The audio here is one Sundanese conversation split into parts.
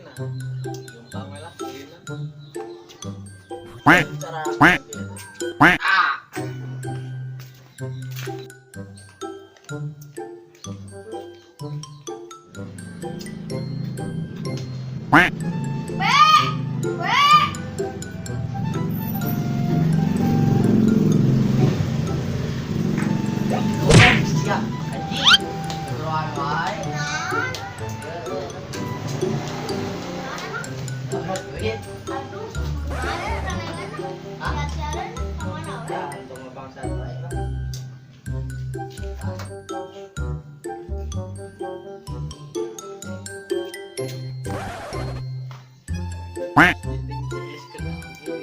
Nah, gampang we lah dina. Cara ah. B. B. Siap, anjing. Buruan wae. Naon? Dapat duit. Aduh, mana urang Hah? siaran ka mana we? Ya, untung mah bangsa wae lah. Dinding CS kena gitu.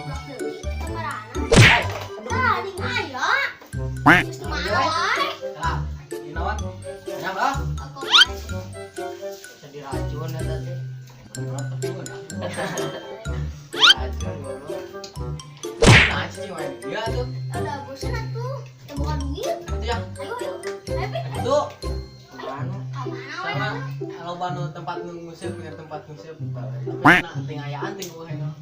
Blok deui ka marana? Hai. Tah, ding aya. Geus nu mana wae? Lah, dinawan. Nyam lah. Aku wae. Bisa diracun eta teh. Diracun goblok. Nah, sih main dia tuh. Ada bosan atuh. Teu boga duit. Itu ya. Ayo, ayo. Ayo, Pi. Itu Anu, Ka mana we? sama kalau banu tempat nu nguseup, bener tempat nguseup. Tapi nah ting ayaan ting eueuh eno.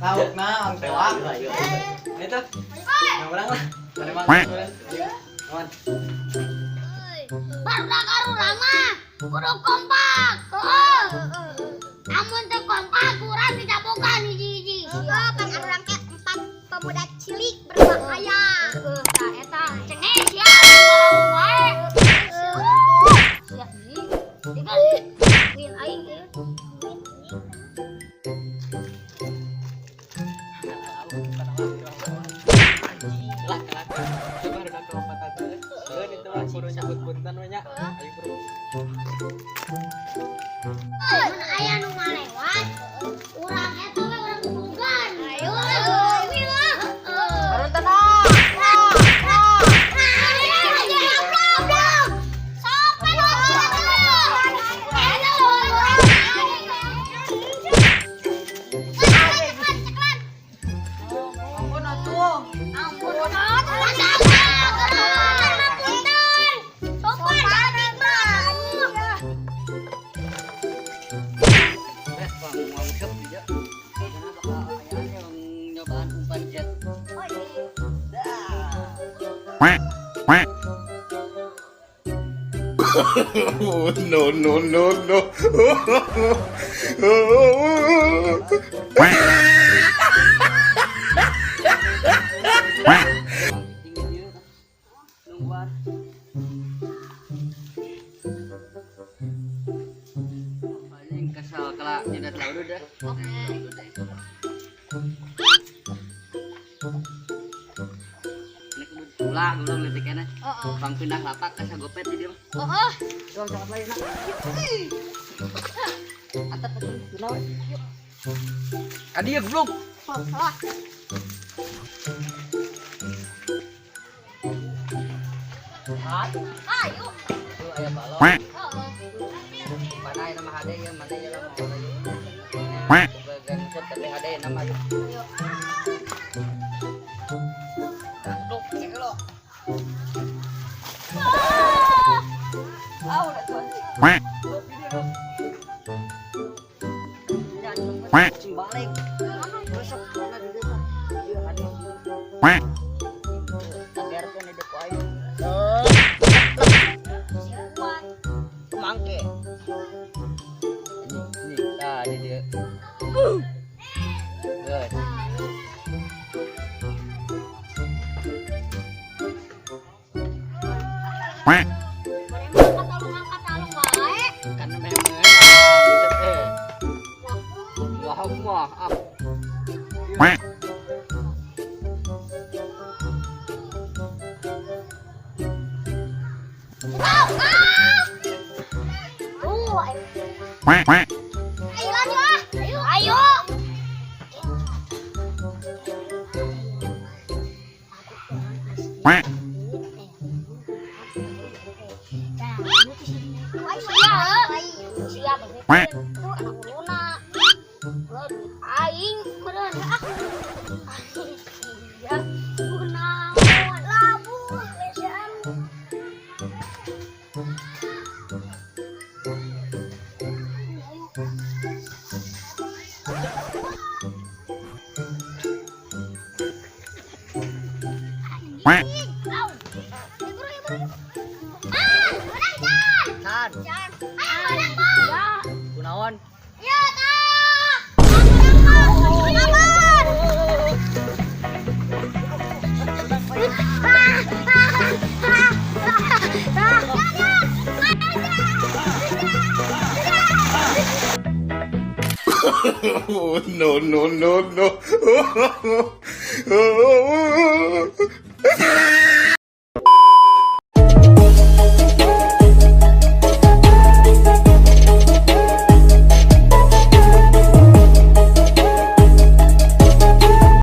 Laukna orang tua. Ayo, ayo. Eh, Itu. ayo. Yang urang lah. Mana mang? Ayo. Aman. Barudak urang mah kudu kompak. Heeh. Amun teu kompak urang dicabokan hiji-hiji. Heeh, pan urang teh empat pemuda cilik berbahaya. Heeh, tah eta cenges ya ngalamun wae. Sia ieu. Ieu kan win aing ieu. Lah, kelak. Coba udah kelompatan teh. Heuh, itu mah kudu nyebut punten we nya. Ayo bro. Mun aya nu ngalewat, urang eta we urang gebugan. Ayo, ayo. Heeh. Baru tenang. Ampun atuh. Eh, bang, mau nguseup dia. Karena bakal ayaan yang nyobaan umpan jet. Dah. Oh, no, no, no, no. Tinggi dia nungguan. Paling kesal kalau tidak tahu udah. Oke. Ini kudu ulah belum letik kene. Bang pindah lapak ke sagopet di dia mah. Tuh, jangan lain nak. Atap atuh pindah we. Adi ya goblok. Salah. Hai. Ayo. Tuh aya balong. Mana nama hade ya, mana ya nama bagian set tapi hade nama. Ayo. Goblok, cek lo. Ah, udah tuh anjing. Ya, anjing balik. Besok mana di desa? Iya, hade. Tagerkeun ide ku aing. Si kuat. Mangke. Ini, ini, tah di dia. Geus. Mana mah katalung wae. Kan meh meunang gitu eh. Wah, wah, ah. Ah! Tuh, ayo. Ayo lanjut ah. Ayo. Ayo. Siap. Tuh anak uluna. Aing meureun ah. Iya. Anjing. Au. Ya bro, ya bro. Ah, menang Chan. Can, Chan. Ayo menang, Bang. Ya. kunaon? Ya, tah. Menang, Bang. Menang, Bang. Ah, ah, ah, ah, ah. Oh, no, no, no, no.